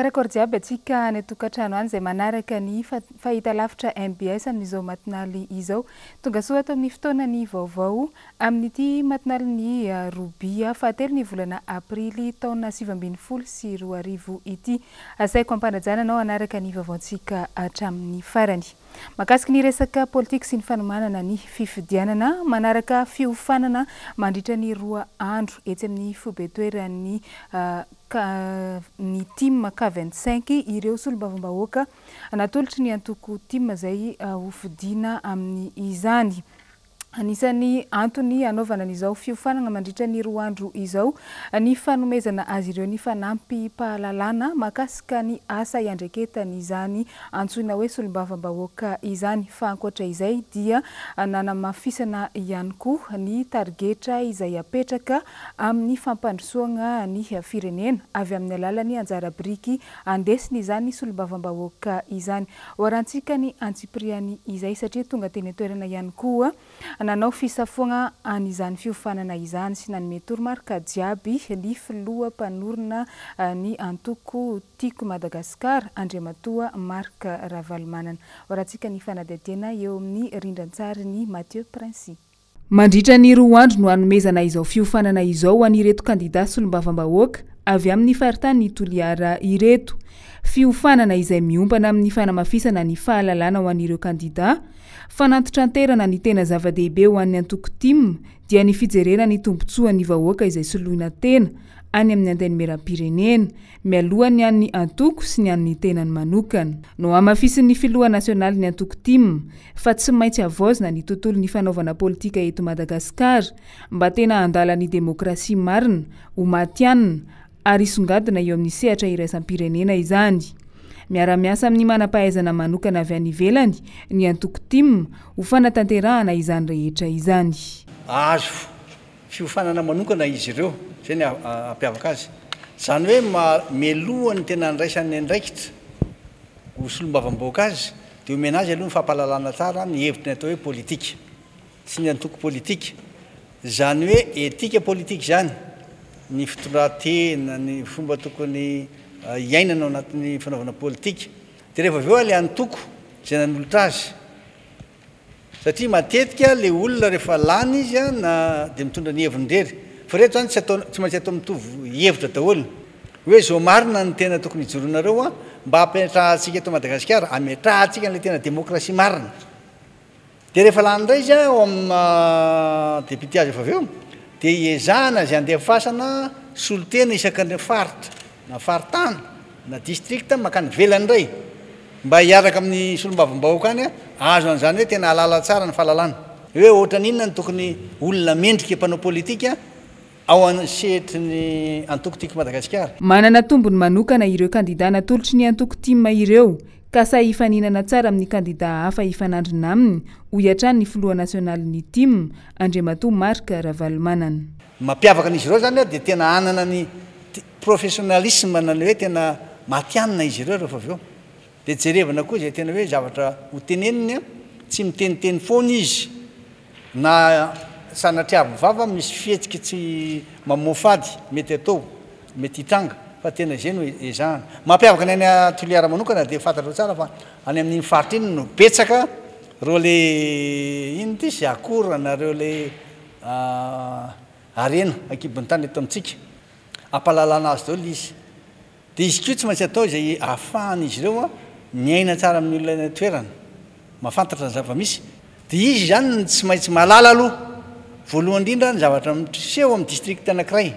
Karakôry jiaby antsika any an-tokantrano any izay manaraka ny fahitalavitra mbs amin'izao matinaly izao. Tongasoa ato amin'ny fotoanan'ny vaovao amin'ity matinalin'ny robia fahatelo ny volana aprily taona 2019 ity. Asaiko ampanajana anao hanaraka ny vaovaontsika hatramin'ny farany. Mahakasika ny resaka politika sy ny fanomanana ny fifidianana, manaraka fiofanana mandritra ny roa andro etsy amin'ny foiben-toeran'ny ny tim K 25 ireo solombavambahoaka natolotry ny antoko tim izay hofidiana amin'izany. Anisan'ny antony hanaovana an'izao fiofanana mandritra ny roa andro izao ny fanomezana azy ireo ny fanampim-pahalalana mahakasika ny asa iandraiketany izany antsoina hoe solombavambahoaka izany. Fa ankoatra izay dia nanamafisana ihany koa ny tarigetra izay apetraka amin'ny fampandrosoagna ny firenena avy amin'ny alalan'ny anjara biriky andesiny izany solombavambahoaka izany. Hoarantsika ny antsipiriany izay satria tonga teny an-toerana ihany koa nanao fisafoagna an'izany fiofanana izany sy nanome toromarika jiaby ny filoha mpanorina ny antoko Tiako Madagasikara, Andriamatoa Marc Ravalomanana. Hoarantsika ny fanadihadiana eo amin'ny rindran-tsarin'i Mathieu Princi. Mandritra ny roa andro no hanomezana izao fiofanana izao ho an'ireto kandida solombavambahoaka avy amin'ny faritanin'i Toliara ireto. Fiofanana izay miompana amin'ny fanamafisana ny fahalalana ho an'ireo kandida, fanantitranterana ny tena zava-dehibe ho an'ny antoko tim dia ny fijerena ny tombontsoan'ny vahoaka izay soloina tena any amin'ny Antenimierampirenena. mialoha ny an'ny antoko sy ny an'ny tenany manokana. Nohamafisin'ny filoha nasionalin'ny antoko tim fa tsy maintsy havaozina ny tontolon'ny fanaovana politika eto Madagasikara mba tena handala ny demokrasia marina, ho matihanina ary hisongadina eo amin'ny sehatra iraisam-pirenena izany. Miara-miasa amin'ny manam-pahaizana manokana avy any ivelany ny antoko tim ho fanatanterahana izany rehetra izany. Azo Fiofanana manokana izy ireo, izay ny hampiavaka azy. Izany hoe mialoha ny tena handraisany ny andraikitra ho solombavambahoaka azy dia omena azy aloha ny fampahalalana tsara ny hevitry ny atao hoe politika sy ny antoko politika. Izany hoe etika politika izany, ny fitondran-tena, ny fomba tokony hiainana ao anatin'ny fanaovana politika. Dia rehefa avy eo ilay antoko izay nanolotra azy. Satria matetika le olona rehefa lany izy an na dia mitondra ny heviny irery. Fa reto zany tsy atao tsy maintsy atao mitovy hevitra daholo. Hoe zao marina no tena tokony hijoroanareo an mba hampiatrahantsika eto Madagasikara, hametrahantsika an'ilay tena demokrasia marina. Dia rehefa lany indray izy an ao amin'ny maha député azy efa avy eo dia hiezahana izay handefasana solontena isaka ny faritra na faritany na district mankany ivelany indray mba hiaraka amin'ny solombavambahoaka any ahazo an'izany hoe tena hahalala tsara ny fahalalana hoe ohatran'inona no tokony olona mendrika mpanao politika ao an sehatry ny antoko Tiako Madagasikara. Manana tombony manokana ireo kandida natolotry ny antoko tim ireo ka sahy hifaninana tsara amin'ny kandida hafa hifanandrina aminy, hoy hatrany ny filoha nasionalin'ny tim, Andriamatoa Marc Ravalomanana. Ny mampiavaka an'izy ireo izany dia tena hanana ny professionnalisme na ny hoe tena matihanina izy ireo rehefa avy eo. Dia jerevana koa izay tena hoe zavatra ho teneniny, tsy miteniteny foana izy na sanatriavin'ny vava misy fihetsika tsy mamoafady mety atao, mety hitranga fa tena izay no ezahana. Mampiavaka ny any Toliara manokana dia fantatrao tsara fa any amin'iny faritra iny no betsaka ireo le inona ity izy akora na ireo le Harena ankibon'ny tany eto amintsika. Ampahalalana azy daholo izy. Dia izy koa tsy maintsy atao izay ahafahan'izy ireo miaina tsara amin'ny olona any an-toerana, mahafantatra ny zava-misy. Dia izy izany no tsy maintsy mahalala aloha, voalohany indrindra, ny zavatra miseho amin'ny district anankiray.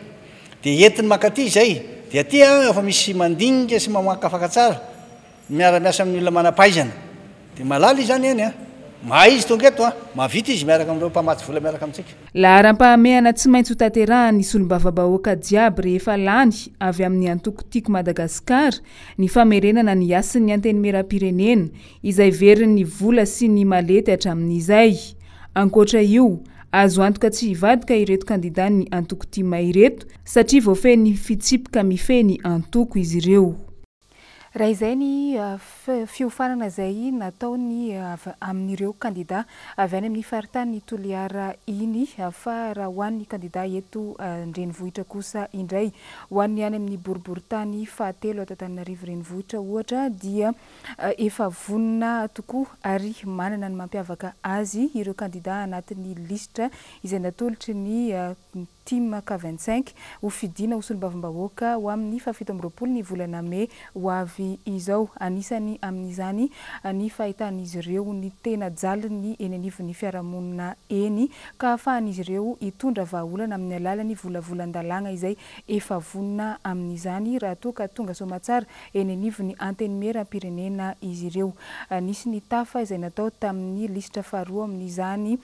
Dia entiny mankaty izay. Dia aty efa misy mandinika sy mamakafaka tsara. Miara-miasa amin'ny olona manam-pahaizana. Dia mahalala izy izany eny an! Mahay izy tonga eto an! Mahavita izy miaraka amin'ireo mpamatsy vola miaraka amintsika. Laharam-pahamehana tsy maintsy ho tanterahan'ny solombavambahoaka jiaby rehefa lany avy amin'ny antoko Tiako Madagasikara ny famerenana ny hasin'ny Antenimierampirenena izay verin'ny vola sy ny malety hatramin'izay. Ankoatra io, azo antoka tsy hivadika ireto kandidan'ny antoko tim ireto satria voafehin'ny fitsipika mifehy ny antoko izy ireo. Raha izay ny fiofanana izay nataony amin'ireo kandida avy any amin'ny faritanin'i Toliara iny fa raha ho an'ny kandida eto an-drenivohitra kosa indray, ho an'ny any amin'ny boriborintany fahatelo ato Antananarivo renivohitra ohatra dia efa vonona tokoa ary manana ny mampiavaka azy ireo kandida anatin'ny lisitra izay natolotry ny Tim K 25, ho fidiana ho solombavambahoaka ho amin'ny faha 27 ny volana mey ho avy izao. Anisany amin'izany ny fahitan'izy ireo ny tena jalin'ny eny anivon'ny fiarahamonina eny ka ahafahan'izy ireo hitondra vahaolana amin'ny alalan'ny volavolan-dalàna izay efa vonona amin'izany raha toa ka tonga soamatsara eny anivon'ny Antenimierampirenena izy ireo. Nisy ny tafa izay natao tamin'ny lisitra faharoa amin'izany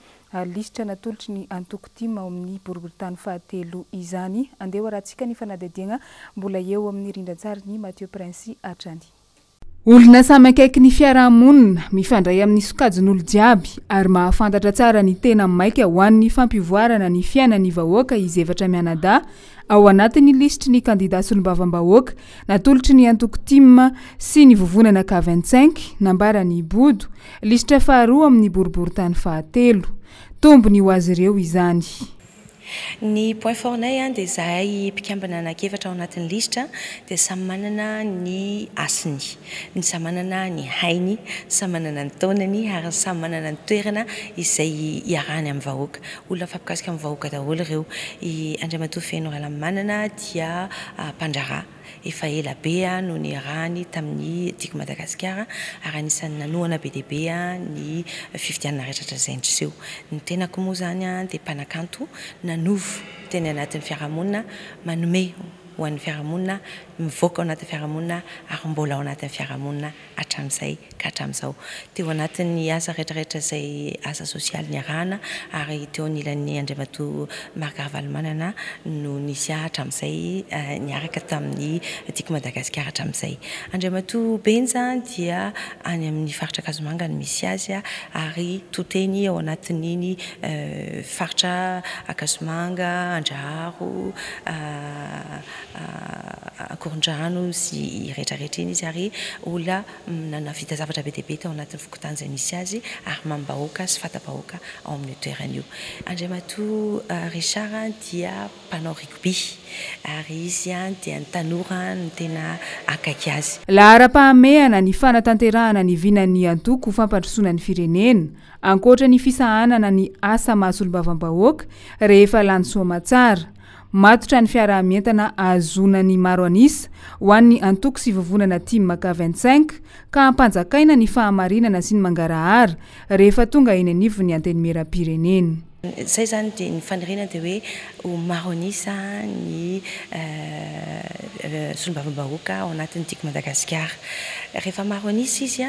lisitra natolotry ny antoko tim ao amin'ny boriborintany fahatelo izany. Andeha ho arahantsika ny fanadihadiana mbola eo amin'ny rindran-tsarin'i Mathieu Prince hatrany. Olona samy akaiky ny fiarahamonina, mifandray amin'ny sokajin'olo jiaby ary mahafantatra tsara ny tena maika ho an'ny fampivoarana ny fiainan'ny vahoaka izy efatra mianadahy ao anatin'ny lisitry ny kandida solombavambahoaka natolotry ny antoko tim sy ny vovonana K 25, nambaran'i Bodo, lisitra faharoa amin'ny boriborintany fahatelo. Tombony ho azy ireo izany. Ny point fort-nay dia izahay mpikambana anankiefatra ao anatin'ny lisitra dia samy manana ny hasiny, ny samy manana ny hainy, samy manana ny taonany ary samy manana ny toerana izay iarahany amin'ny vahoaka. Olona mifampikasika amin'ny vahoaka daholo ireo. I Andriamatoa Feno Ralamanana dia mpandraharaha efa ela be no niarahany tamin'ny Tiako Madagasikara ary anisan'ny nanohana be dia be ny fifidianana rehetra izay niseho. Ny tenako moa izany dia mpanakanto nanovo teny anatin'ny fiarahamonina, manome ho an'ny fiarahamonina, mivoaka ao anatin'ny fiarahamonina ary mbola ao anatin'ny fiarahamonina hatramin'izay ka hatramin'izao. Teo anatin'ny asa rehetrarehetra izay asa sosialy niarahana ary teo anilan'ny Andriamatoa Marc Ravalomanana no nisy ahy hatramin'izay niaraka tamin'ny Tiako Madagasikara hatramin'izay. Andriamatoa Benja dia any amin'ny faritra Ankazomanga no misy azy ary to teny ao anatin'iny faritra Ankazomanga, Andraharo, Ankorondrano sy rehetrarehetra iny izy ary olona nanavita zavatra be dia be tao anatin'ny fokontany izay nisy azy ary mamim-bahoaka sy fanta-bahoaka ao amin'io toerana io. Andriamatoa Richard dia mpanao rugby ary izy dia ny tanora no tena akaiky azy. Laharam-pahamehana ny fanatanterahana ny vinan'ny antoko ho fampandrosoana ny firenena, ankoatra ny fisahanana ny asa maha solombavambahoaka rehefa lany soamatsara. Matotra ny fiaraha-mientana ahazoana ny maro an'isa ho an'ny antoko sy vovonana tim K 25 ka hampanjakaina ny fahamarinana sy ny mangarahara rehefa tonga eny anivon'ny Antenimierampirenena. Izay izany dia ny faniriana dia hoe ho maro an'isa ny solombavambahoaka ao anatin'ny Tiako Madagasikara. Rehefa maro an'isa izy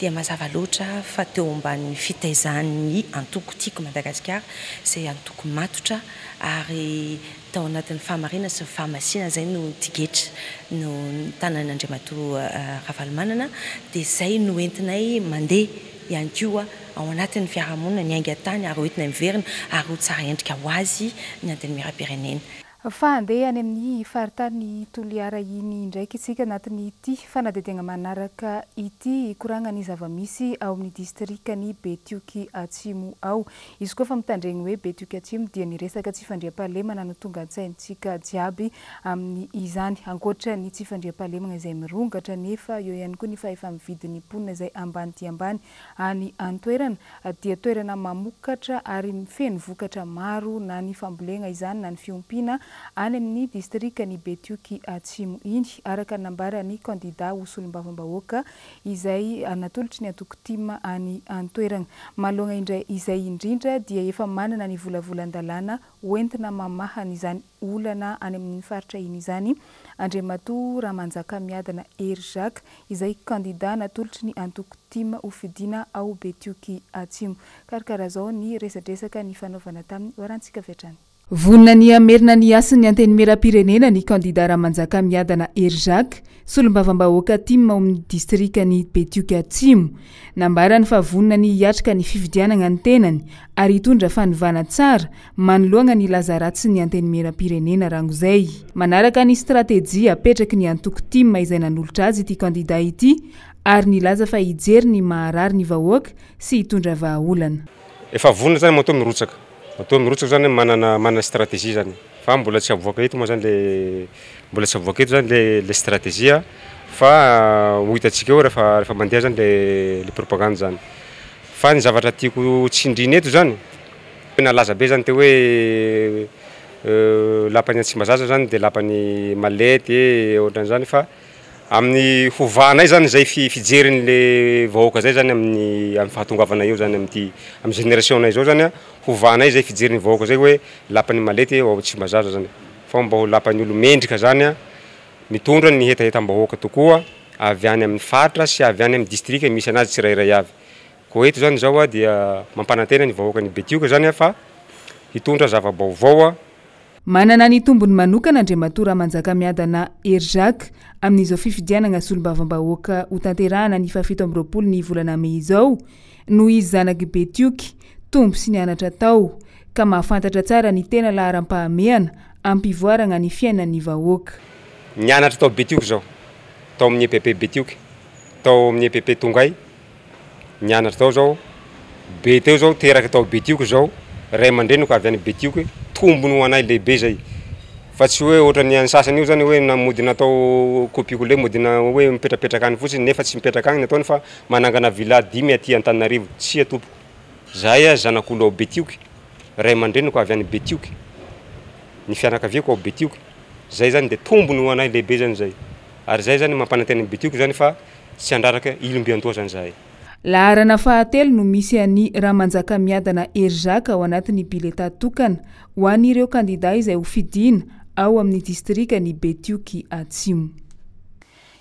dia mazava loatra fa teo ambanin'ny fitaizan'ny antoko Tiako Madagasikara izay antoko matotra ary tao anatin'ny fahamarinana sy ny fahamasinana izay no tigetra no tanan'Andriamatoa Ravalomanana dia izay no entinay mandeha ihany koa ao anatin'ny fiarahamonina niainga tany ary ho entinay miverina ary ho tsara endrika ho azy ny Antenimierampirenena. Fa handeha any amin'ny faritany Toliara iny indraiky isika anatin'ity fanadihadiana manaraka ity hikoragna ny zava-misy ao amin'ny distrikan'i Betioky Atsimo ao. Izy koa fa mitandregny hoe Betioky Atsimo dia ny resaka tsy fandriampahalemana no tonga an-tsaintsika jiaby amin'izany. Ankoatra ny tsy fandriampahalemana izay mirongatra nefa eo ihany koa ny fahefa-mividin'ny mponina izay ambany dia ambany any an-toerana dia toerana mamokatra ary feno vokatra maro na ny fambolena izany na ny fiompiana any amin'ny distrikan'i Betioky Atsimo iny, araka ny nambaran'ny kandida ho solombavambahoaka izay natolotry ny antoko tim any an-toerana. Manoloana indray izay indrindra dia efa manana ny volavolan-dalàna hoentina mamaha an'izany olana any amin'iny faritra iny izany Andriamatoa Ramanjakamiadana Hery Jacques izay kandida natolotry ny antoko tim ho fidiana ao Betioky Atsimo. Karakarazao ny resadresaka nifanaovana taminy ho arahantsika avy hatrany. Vonona ny hamerina ny hasin'ny Antenimierampirenena ny kandidà Ramanjakamiadana Hery Jacques, solombavambahoaka tim ao amin'ny distrikan'i Betioky Atsimo. Nambarany fa vonona ny hiatrika ny fifidianana ny tenany ary hitondra fanovana tsara manoloana ny laza ratsin'ny Antenimierampirenena rangozay. Manaraka ny stratejia apetraky ny antoko tim izay nanolotra azy ity kandidà ity ary nilaza fa hijery ny maharary ny vahoaka sy hitondra vahaolana. Efa vonona zany matoa mirotsaka. Matoa mirotsaka zany manana manana stratégie zany fa mbola tsy avoaka eto moa zany le mbola tsy avoaka eto zany le le stratégie fa ho hitantsika eo rehefa rehefa mandeha zany le le propagande zany. Fa ny zavatra tiako tsindriana eto zany, nalaza be zany teo hoe lapan'i Tsimbazaza zany de lapan'i Malety e, ohatran'izany fa Amin'ny hovanay zany zay fijerin'le vahoaka zay zany amin'ny amin'ny fahatongavana eo zany amin'ity amin'ny génération-nay zao zany a, hovanay zay fijerin'ny vahoaka zay hoe lapan'i Malety ao Tsimbazaza zany fa mba ho lapan'ny olo mendrika zany a, mitondra ny hetahetam-bahoaka tokoa avy any amin'ny faritra sy avy any amin'ny distrika misy anazy tsirairay avy. Koa eto zany zao a dia mampanantena ny vahoakan'i Betioky zany aho fa hitondra zava-baovao a. Manana ny tombony manokana Andriamatoa Ramanjakamiadana Hery Jacques amin'izao fifidianana solombavambahoaka hotanterahana ny fahafito amby 20 ny volana mey izao noho izy zanak'i Betioky, tombo sy nianatra tao, ka mahafantatra tsara ny tena laharam-pahamehana hampivoarana ny fiainan'ny vahoaka. Nianatra tao Betioky zaho, tao amin'ny EPP Betioky, tao amin'ny EPP Tongay, Nianatra tao zaho, be teo zaho, teraka tao Betioky zaho, ray aman-dreniko avy any Betioky, tombony ho anay lehibe zay, fa tsy hoe ohatran'ny an'ny sasany io zany hoe na mody natao copie coller mody na hoe mipetrapetraka any fotsiny nefa tsy mipetraka agny ny ataony fa manangana villa dimy aty Antananarivo, tsia tompoko, zahay a zanak'olo ao Betioky, ray aman-dreniko avy any Betioky, ny fianakaviako ao Betioky, zay zany de tombony ho anay lehibe zany zay, ary zay zany mampanantena an'i Betioky zany fa Tsy handraraka ilomby an-doha zany zahay. Laharana fahatelo no misy an'i Ramanjakamiadana Hery Jacques ao anatin'ny biletà tokana ho an'ireo kandidà izay ho fidiana ao amin'ny distrikan'i Betioky Atsimo.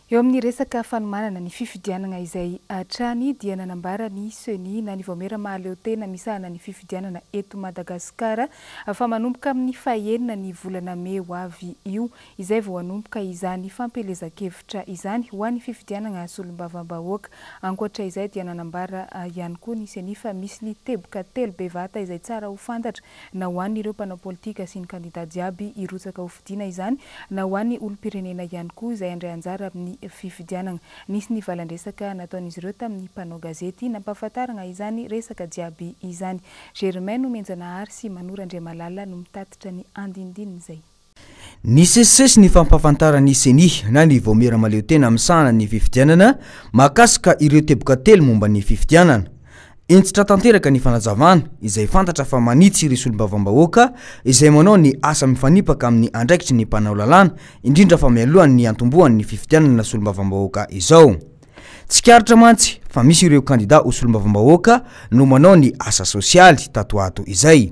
Eo amin'ny resaka fanomanana ny fifidianana izay hatrany dia nanambara ny Ceni na ny Vaomiera Mahaleotena misahana ny fifidianana eto Madagasikara fa manomboka amin'ny fahenina ny volana mey ho avy io izay vao hanomboka izany fampielezan-kevitra izany ho an'ny fifidianana solombavambahoaka. Ankoatra izay dia nanambara ihany koa ny Ceni fa misy ny teboka telo bevata izay tsara ho fantatra na ho an'ireo mpanao politika sy ny kandida jiaby hirotsaka ho fidiana izany na ho an'ny olom-pirenena ihany koa izay handray anjara amin'ny fifidianana. Nisy ny valan-dresaka nataon'izy ireo tamin'ny mpanao gazety nampahafantarana izany resaka jiaby izany. Germain Nomenjanahary sy Manoro Andriamalala no mitatitra ny andinindin'izay. Nisesisesy ny fampahafantaran'ny Ceni na ny Vaomiera Mahaleotena misahana ny fifidianana mahakasika ireo teboka telo momba ny fifidianana. Hentitra tanteraka ny fanazavana izay fantatra fa manitsy ireo solombavambahoaka izay manao ny asa mifanipaka amin'ny andraikitry ny mpanao lalàna, indrindra fa mialohan'ny hiantombohan'ny fifidianana solombavambahoaka izao. Tsikaritra mantsy fa misy ireo kandida ho solombavambahoaka no manao ny asa sosialy tato ato izay.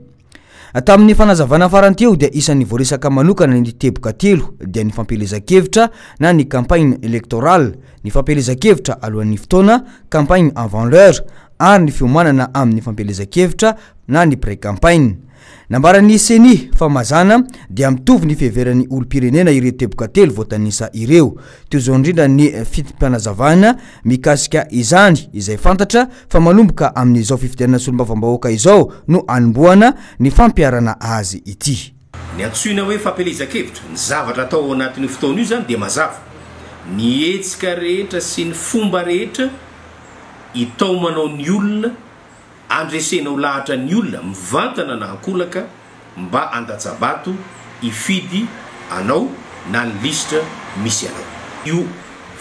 Tamin'ny fanazavana farany teo dia isan'ny voaresaka manokana ny teboka telo dia ny fampielezan-kevitra na ny campagne électorale, ny fampielezan-kevitra alohan'ny fotoana, campagne avant l'heure, ary ny fiomanana amin'ny fampielezan-kevitra na ny pré-campagne. Nambaran'ny Ceni fa mazàna dia mitovy ny fiheveran'ny olom-pirenena ireo teboka telo voatanisa ireo. Toy izao indrindra ny fitsim-panazavana mikasika izany, izay fantatra fa manomboka amin'izao fifidianana solombavambahoaka izao no hanombohana ny fampiharana azy ity. Ny antsoina hoe fampielezan-kevitra, ny zavatra atao ao anatin'io fotoana io izany dia mazava. Ny hetsika rehetra sy ny fomba rehetra hitaomanao ny olona Andresenao lahatra ny olona mivantana na ankolaka mba handatsa-bato hifidy anao na ny lisitra misy anao. Io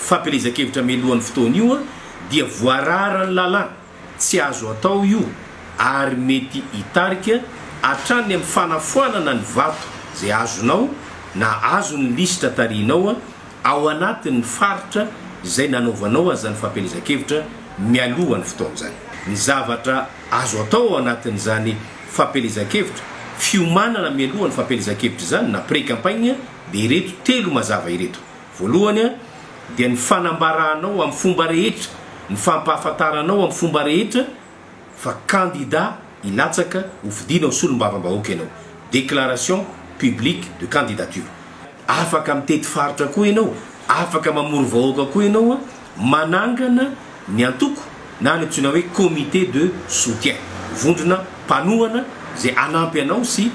fampielezan-kevitra mialohan'ny fotoana io dia voararan'ny lalàna, tsy azo atao io ary mety hitarika hatrany amin'ny fanafoanana ny vato izay azonao na azon'ny lisitra tarihinao ao anatin'ny faritra izay nanaovanao an'izany fampielezan-kevitra mialoha ny fotoana izany. Ny zavatra azo atao ao anatin'izany fampielezan-kevitra, fiomanana mialoha ny fampielezan-kevitra izany na pré-campagne dia ireto telo mazava ireto. Voalohany dia ny fanambaranao amin'ny fomba rehetra, ny fampahafantaranao amin'ny fomba rehetra fa kandida hilatsaka ho fidiana ho solombavambahoaka ianao. déclaration publique de candidature. Afaka mitety faritra koa ianao, afaka mamory vahoaka koa ianao manangana ny antoko na ny antsoina hoe comité de soutien, vondrona mpanohana izay hanampy anao sy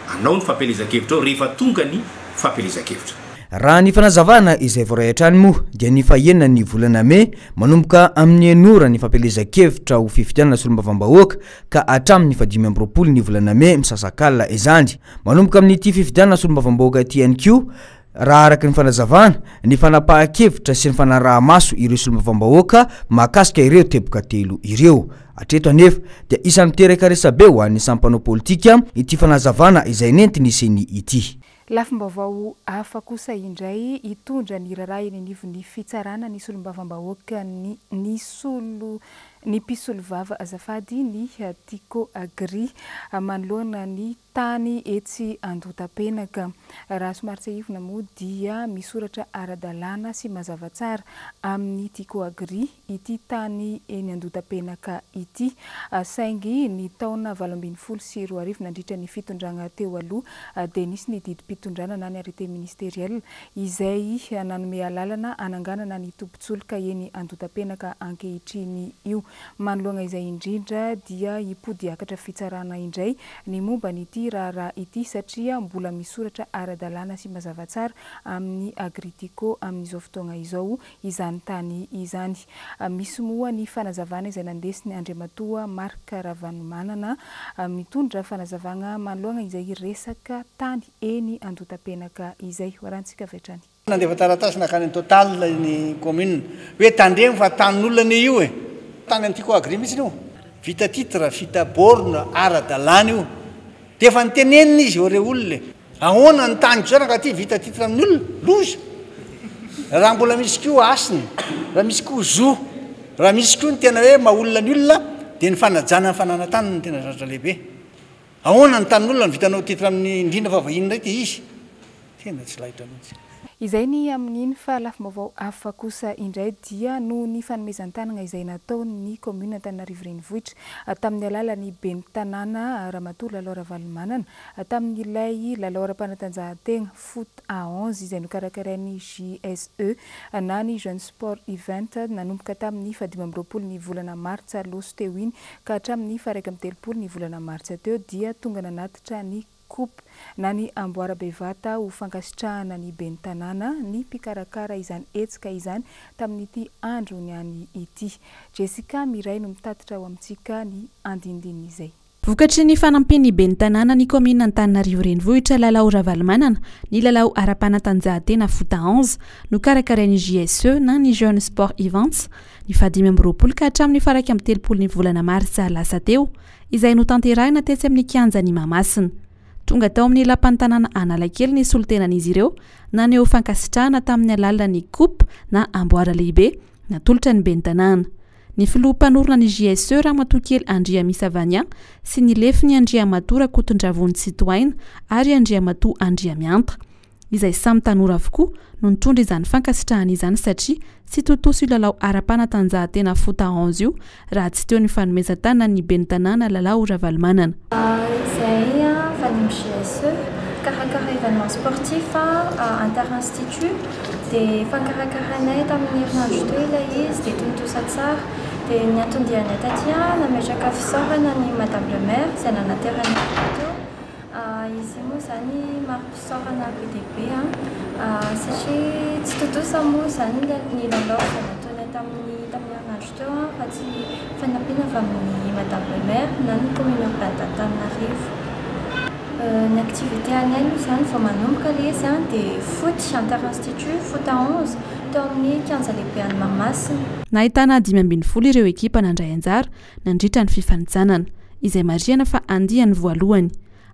hanao ny fampielezan-kevitra ao rehefa tonga ny fampielezan-kevitra. Raha ny fanazavana izay voaray hatrany moa dia ny fahenina ny volana mey manomboka amin'ny enina ora ny fampielezan-kevitra ho fifidianana solombavambahoaka ka hatramin'ny fahadimy amby roapolo ny volana mey misasak'alina izany. Manomboka amin'ity fifidianana solombavambahoaka ity ihany koa, raha araka ny fanazavana, ny fanapahan-kevitra sy ny fanaraha-maso ireo solombavambahoaka mahakasika ireo teboka telo ireo. Hatreto anefa dia isan'ny miteraka resabe ho an'ny samy mpanao politika ity fanazavana izay nentin'ny CENI ity. Lafim-baovao hafa kosa indray, hitondra ny raharaha eny anivon'ny fitsarana ny solombavambahoaka ny ny solo ny mpisolovava azafady ny Tiko Agri manoloana ny tany etsy Andohatapenaka. Raha somary tsiahivina moa dia misoratra ara-dalàna sy mazava tsara amin'ny Tiko Agri ity tany eny Andohatapenaka ity saingy ny taona 2018 nandritra ny fitondrana teo aloha dia nisy ny didim-pitondrana na ny arrêté ministériel izay nanome alalana hananganana ny tobin-tsolika eny Andohatapenaka ankehitriny io. Manoloana izay indrindra dia hipody hiakatra fitsarana indray ny momba an'ity raharaha ity satria mbola misoratra ara-dalàna sy mazava tsara amin'ny Agritiko amin'izao fotoana izao izany tany izany. Misy moa ny fanazavana izay nandesiny Andriamatoa Marc Ravalomanana mitondra fanazavana manoloana izay resaka tany eny Andohatapenaka izay. Ho arahantsika avy hatrany. Nandefa taratasy nankany amin'ny Total ny commune hoe tandremo fa tanin'olona anie io e! Tany Antico Agri mihitsy io. Vita titre, vita borne, ara-dalàna io. Dia efa nitenenina izy eo ireo olona e! Ahoana ny taniko zany raha ty vita titre amin'ny olona? Loza! Raha mbola misy koa hasina, raha misy koa zo, raha misy koa ny tena hoe maha olona ny olona dia ny fanajana ny fananan-tany no tena zavatra lehibe. Ahoana ny tanin'olona no vitanao titre amin'ny indrindra fa vahiny indray ty izy? Tena tsy laitra mihitsy. Izay ny amin'iny fa lafim-baovao hafa kosa indray dia noho ny fanomezan-tanana izay nataon'ny kaominina Antananarivo Renivohitra tamin'ny alalan'ny ben'ny tanàna Ramatoa Lalao Ravalomanana tamin'ilay lalao ara-panatanjahantena Foot à onze izay nokarakarain'ny JSE na ny Jeune Sport Event nanomboka tamin'ny fahadimy amby roapolo ny volana martsa loso teo iny ka hatramin'ny faha-31 ny volana martsa teo dia tonga nanatitra ny coupe na ny amboara bevata ho fankasitrahana ny ben'ny tanàna ny mpikarakara izany hetsika izany tamin'ity andro niany ity. Jessica Miray no mitatitra ao amintsika ny andindin'izay. Vokatry ny fanampian'ny ben'ny tanàna ny kaominina Antananarivo Renivohitra Lalao Ravalomanana ny lalao ara-panatanjahantena Foot à onze nokarakarain'ny JSE na ny Jeune Sport Events ny fahadimy amby roapolo ka hatramin'ny faha-31 ny volana martsa lasa teo izay notanterahina tetsy amin'ny kianjan'i Mahamasina. Tonga tao amin'ny lapan'ny tanàna Analakely ny solontenan'izy ireo naneho fankasitrahana tamin'ny alalan'ny coupe na amboara lehibe natolotra ny ben'ny tanàna. Ny filoha mpanorina ny JSE Ramatoa kely Andriamisa Vania sy ny lefiny Andriamatoa Rakotondravony Tsitohaina ary Andriamatoa Andriamianta izay samy tanora avokoa no nitondra izany fankasitrahana izany satria tsy tontosa io lalao ara-panatanjahantena Foot à onze io raha tsy teo ny fanomezan-tanan'ny ben'ny tanàna Lalao Ravalomanana. Izahay avy any amin'ny JSE, mikarakara événement sportif inter-institut dia efa nokarakarainay tamin'ny herinandro teo ilay izy dia tontosa tsara. Dia ny anton-dianay taty nametraka fisaorana ny Madame le maire izay nanaterana anay teo. Izy io moa izany mari-pisaorana be dia be satria tsy tontosa moa izany ny lalao izay nataonay tamin'ny tamin'ny herinandro teo raha tsy fanampiana avy amin'ny Madame le maire na ny commune urbaine d'Antananarivo. Ny activité anay aloha izany vao manomboka ilay izy dia foot inter-institut, foot à onze teo amin'ny kianja lehibe any Mahamasina. Nahitana 15 ireo ekipa nandray anjara nandritra ny fifanintsanana, izay marihana fa andiany voalohany.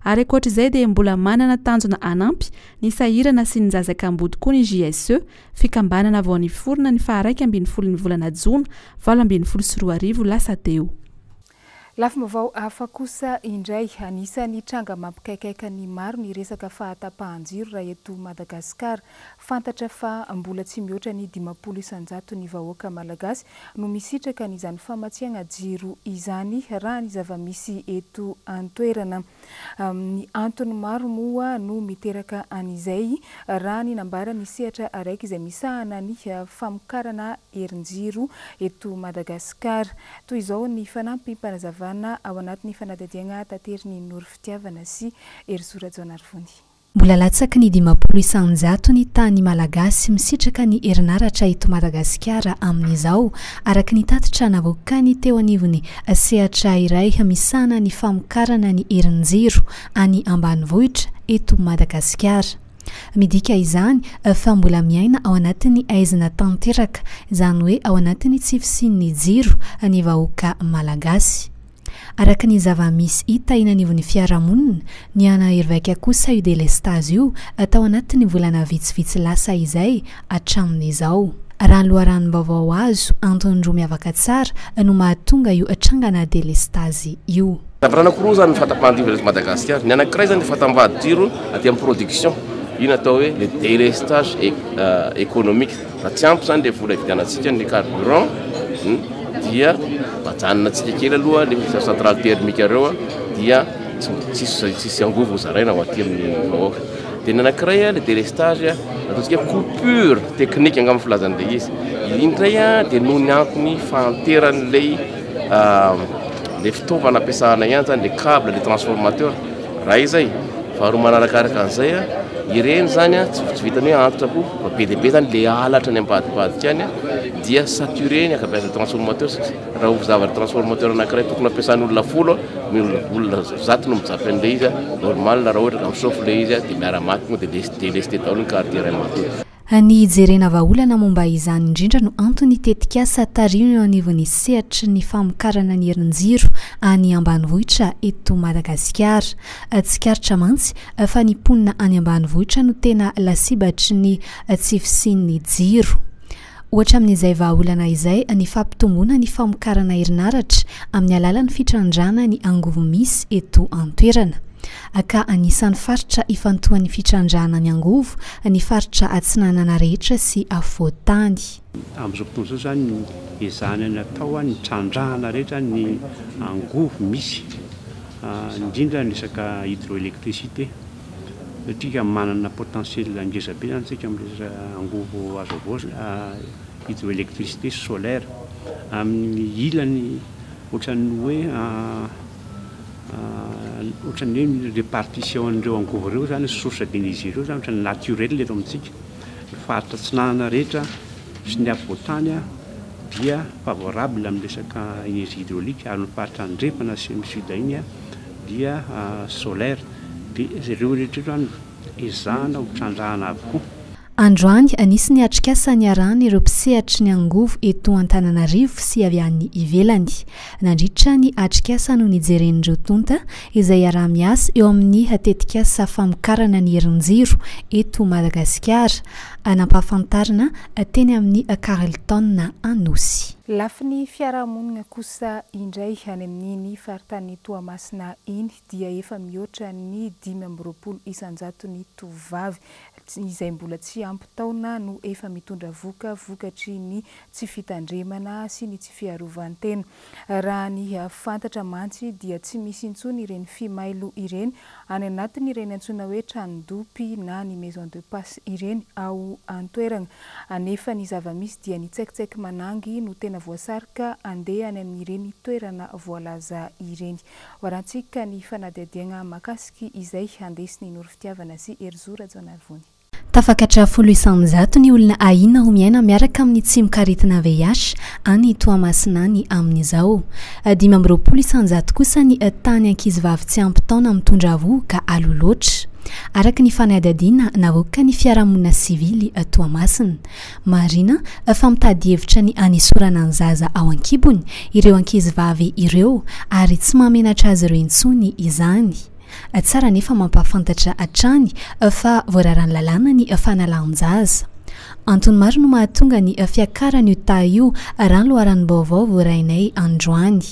Ary ankoatra izay dia mbola manana tanjona hanampy ny sahirana sy ny zaza kamboty koa ny JSE, fikambanana vao niforona ny faha-11 ny volana jona 2018 lasa teo. Lafim-baovao hafa kosa indray, anisan'ny tranga mampikaikaika ny maro ny resaka fahatapahan-jiro raha eto Madagasikara. Fantatra fa mbola tsy mihoatra ny 50 isan-jaton'ny vahoaka malagasy no misitraka an'izany famatsiagna jiro izany raha ny zava-misy eto an-toerana. Ny antony maro moa no miteraka an'izay raha ny nambaran'ny sehatra araiky izay misahana ny famokarana herinjiro eto Madagasikara. Toy izao ny fanampim-panazavana ao anatin'ny fanadihadiagna taterin'i Noro Fitiavana sy Herizo Rajaonarivony. Mbola latsaky ny 50 isan-jato ny tany malagasy misitraka ny herinaratra eto Madagasikara amin'izao, araka ny tatitra navoakany teo anivon'ny sehatra iray misahana ny famokarana ny herin-jiro any ambanivohitra eto Madagasikara. Midika izany fa mbola miaina ao anatin'ny haizina tanteraka, izany hoe ao anatin'ny tsy fisian'ny jiro ny vahoaka malagasy. Araka ny zava-misy hita eny anivon'ny fiarahamonina, nihanahery vaika kosa io delestazy io tao anatin'ny volana vitsivitsy lasa izay hatramin'izao. Raha ny loharanom-baovao azo, antony roa miavaka tsara no mahatonga io trangana delestazy io. Zavatra anankiroa izany ny fahatapahan-jiro eto Madagasikara. Ny anankiray izany ny fahatambadin-jiro aty amin'ny production, io no atao hoe le délestage économique. Raha tsy ampy izany ilay vola hividianantsika ny carburant dia ajanona antsika kely aloha le centrale thermique ireo dia tsisy tsisy angovo ho zaraina ho aty amin'ny vahoaka. Dia ny anankiray le délestage ataontsika hoe coupure technique angamba filazan'ilay izy. Iny indray dia noho ny antony fahanteran'ilay le fitaovana ampiasana ihany zany, le câble, le transformateur. Raha izay, faharoa manarakaraka an'izay, ireny zany tsy vitan'ny hoe antitra koa fa be dia be zany le halatra any ambadibadika any dia saturé ny ankabeazan'ny transformateur satria raha ho zavatra transformateur anankiray tokony ampiasan'olona folo ny olona 100 no mijapy an'ilay izy, normal raha ohatra ka mi-chauffe ilay izy dia miara-maty tonga dia délesté daholo ny quartier iray manontolo. Ny hijerena vahaolana momba izany indrindra no anton'ny tetikasa tarihina eo anivon'ny sehatry ny famokarana ny herin-jiro any ambanivohitra eto Madagasikara. Tsikaritra mantsy fa ny mponina any ambanivohitra no tena lasibatry ny tsy fisian'ny jiro. Ohatra amin'izay vahaolana izay ny fampitomboana ny famokarana herinaratra amin'ny alalan'ny fitrandrahana ny angovo misy eto an-toerana. Ka anisan'ny faritra ifantohan'ny fitrandrahana ny angovo ny faritra atsinanana rehetra sy afovoan-tany. Amin'izao fotoana izao izany ny ezahana natao ny trandrahana rehetra ny angovo misy, indrindra ny resaka hydroélectricité. Satria manana potentiel ngeza be zany tsika amin'ny resaka angovo azo havaozina, hydroélectricité sy solaire. Amin'ny ilany ohatran'ny hoe ohatran'ny hoe ny répartition an'ireo angovo ireo zany, source d'énergie ireo zany ohatran'ny naturel eto amintsika. Ny faritra atsinanana rehetra sy ny afovoantany dia favorable amin'ny resaka énergie hydraulique ary ny faritra andrefana sy ny sud iny dia solaire. Dia ireo rehetra ireo izany ezahana ho trandrahana avokoa. Androany, nisy ny atrikasa niarahan'ireo mpisehatry ny angovo eto Antananarivo sy avy any ivelany. Nandritra ny atrikasa no nijeren'ireo tonta izay iaraha-miasa eo amin'ny tetikasa famokarana ny herin-jiro eto Madagasikara, nampahafantarina teny amin'ny Carlton Anosy. Lafiny fiarahamonina kosa indray any amin'iny faritanin'i Toamasina iny dia efa mihoatra ny 25 isan-jaton'ny tovovavy izay mbola tsy ampy taona no efa mitondra vohoka vokatry ny tsy fitandremana sy ny tsy fiarovan-tena. Raha ny fantatra mantsy dia tsy misy intsony ireny fimailo ireny any anatin'ireny antsoina hoe tranon-dopy na ny maison de passe ireny ao an-toerana. Anefa ny zava-misy dia ny tsaikitsaiky manangy no tena voasarika handeha any amin'ireny toerana voalaza ireny. Hoarantsika ny fanadihadiagna mahakasiky izay andesin'i Noro Fitiavana sy Herizo Rajaonarivony. Tafakatra 10% ny olona ahiana ho miaina miaraka amin'ny tsimokaretina VIH any Toamasina any amin'izao. 25% kosa ny tany ankizivavy tsy ampy taona mitondra vohoka aloha loatra. Araka ny fanadihadiana navoakan'ny fiarahamonina sivily Toamasina. Marihina fa mitady hevitra ny hanesorana ny zaza ao an-kibony ireo ankizivavy ireo ary tsy mahamenatra azy ireo intsony izany. Tsara anefa mampahafantatra hatrany fa voararan'ny lalàna ny fanalan-jaza. Antony maro no mahatonga ny fiakaran'io taha io raha ny loharanom-baovao voarainay androany.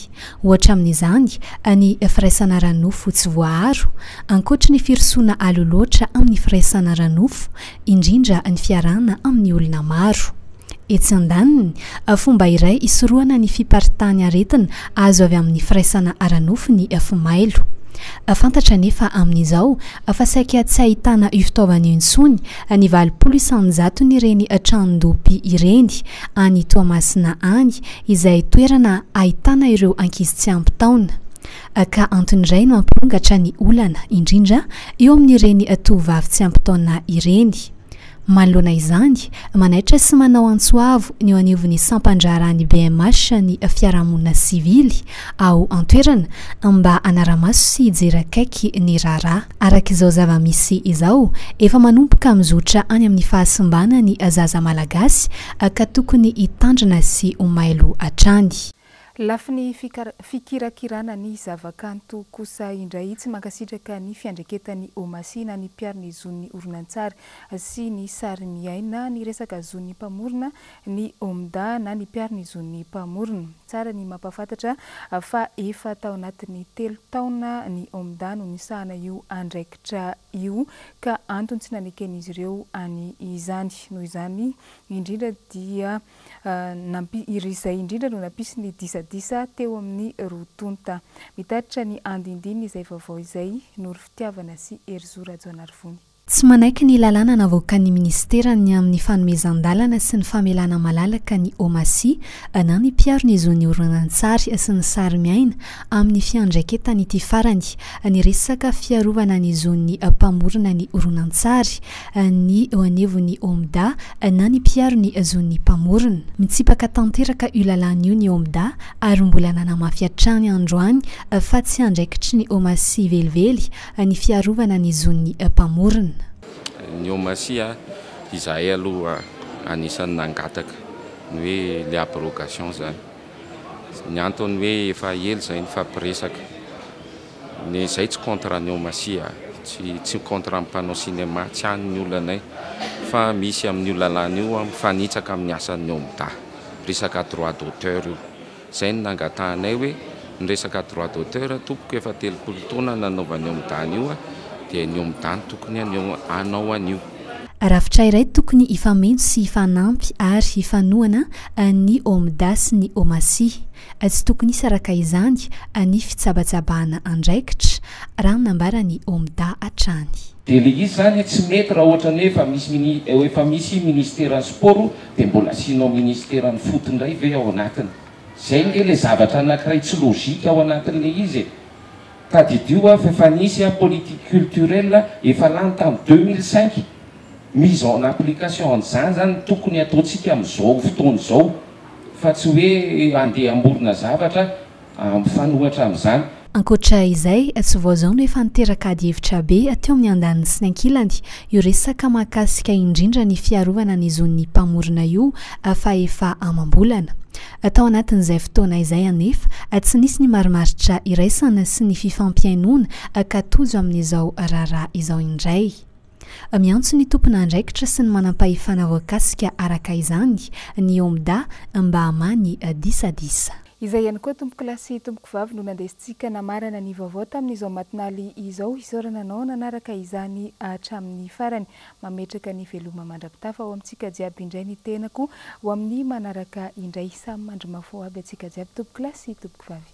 Ohatra amin'izany ny firaisana ara-nofo tsy voaaro, ankoatry ny firosoana aloha loatra amin'ny firaisana ara-nofo, indrindra ny fiarahana amin'ny olona maro. Etsy andaniny, fomba iray hisorohana ny fiparitahan'ny aretina azo avy amin'ny firaisana ara-nofo ny fimailo. Fantatra anefa amin'izao fa saika tsy ahitana io fitaovana io intsony ny 80 isan-jaton'ireny tranon-dopy ireny any Toamasina any izay toerana ahitana ireo ankizy tsy ampy taona ka antony iray no hampirongatra ny olana indrindra eo amin'ireny tovovavy tsy ampy taona ireny. Manoloana izany, manaitra sy manao antso avo ny eo anivon'ny sampan-draharahan'ny BMH ny fiarahamonina sivily ao an-toerana mba hanara-maso sy hijery akaiky ny raharaha. Araka izao zava-misy izao, efa manomboka mizotra any amin'ny fahasimbana ny zaza malagasy ka tokony hitandrina sy ho mailo hatrany. Lafiny fikirakirana ny zavakanto kosa indray, tsy mankasitraka ny fiandraiketan'ny Omacy na ny mpiaro ny zon'ny horonantsary sy ny sarimiaina ny resaka zon'ny mpamorona ny Omda na ny mpiaro ny zon'ny mpamorona. Tsara ny mampahafantatra fa efa tao anatin'ny telo taona ny Omda no nisahana io andraikitra io ka antony tsy naneken'izy ireo any izany. Noho izany indrindra dia Nampi, izay indrindra no nampisy ny disadisa teo amin'ny roa tonta. Mitatitra ny andindiny izay vaovao izay, Noro Fitiavana sy Herizo Rajaonarivony. Tsy manaiky ny lalàna navoakan'ny minisitera ny amin'ny fanomezan-dalana sy ny famelana malalaka ny Omacy na ny mpiaro ny zon'ny horonantsary sy ny sarimiaina amin'ny fiandraiketan'ity farany ny resaka fiarovana ny zon'ny mpamorona ny horonantsary ny eo anivon'ny OMDA na ny mpiaro ny zon'ny mpamorona. Mitsipaka tanteraka io lalàna io ny OMDA ary mbola nanamafy hatrany androany fa tsy andraikitry ny Omacy velively ny fiarovana ny zon'ny mpamorona. Ny Omacy, izahay aloha anisan'ny nangataka ny hoe le abrogation izany. Ny antony hoe efa ela izay nifampiresaka. Ny zay tsy contre ny Omacy a, tsy tsy contre ny mpanao cinéma, tsy any ny olanay fa misy amin'io lalàna io a mifanitsaka amin'ny asan'ny OMDA, resaka droit d'auteur io, zay no nangatahanay hoe ny resaka droit d'auteur tompoko efa 30 taona nanaovan'ny OMDA an'io a, dia ny OMDA no tokony hanao an'io. Rafitra iray tokony hifameno sy hifanampy ary hifanohana ny OMDA sy ny Omacy. Tsy tokony hisy araka izany ny fitsabatsabahana andraikitra, raha ny nambaran'i Omda hatrany. Dia le izy zany tsy mety raha ohatra ny hoe efa misy mini efa misy ministeran'ny sport dia mbola asianao ministeran'ny foot indray ve ao anatiny? Zay nge le zavatra anakiray tsy logique ao anatin'le izy e! Tadidio a fa efa nisy a politique culturelle efa lany tamin'ny 2005, mise en application an'izany zany no tokony ataontsika amin'izao fotoana izao. Fa tsy hoe handeha hamorona zavatra mifanohitra amin'izany. Ankoatra izay, tsy vao izao no efa niteraka adihevitra be teo amin'ny andaniny sy ny ankilany io resaka mahakasika indrindra ny fiarovana ny zon'ny mpamorona io fa efa amam-bolana. Tao anatin'izay fotoana izay anefa, tsy nisy ny marimaritra iraisana sy ny fifampihainoana ka tojo amin'izao raharaha izao indray. Miantso ny tompon'andraikitra sy ny manampahefana voakasika araka izany ny OMDA mba hamaha ny disadisa. Izay ihany koa tompokolahy sy tompokovavy no nandesintsika namarana ny vaovao tamin'izao matinaly izao. Isaorana anao nanaraka izany hatramin'ny farany. Mametraka ny veloma mandra-pitafa ho amintsika jiaby indray ny tenako ho amin'ny manaraka indray. Samy mandry mafy ho aby antsika jiaby tompokolahy sy tompokovavy.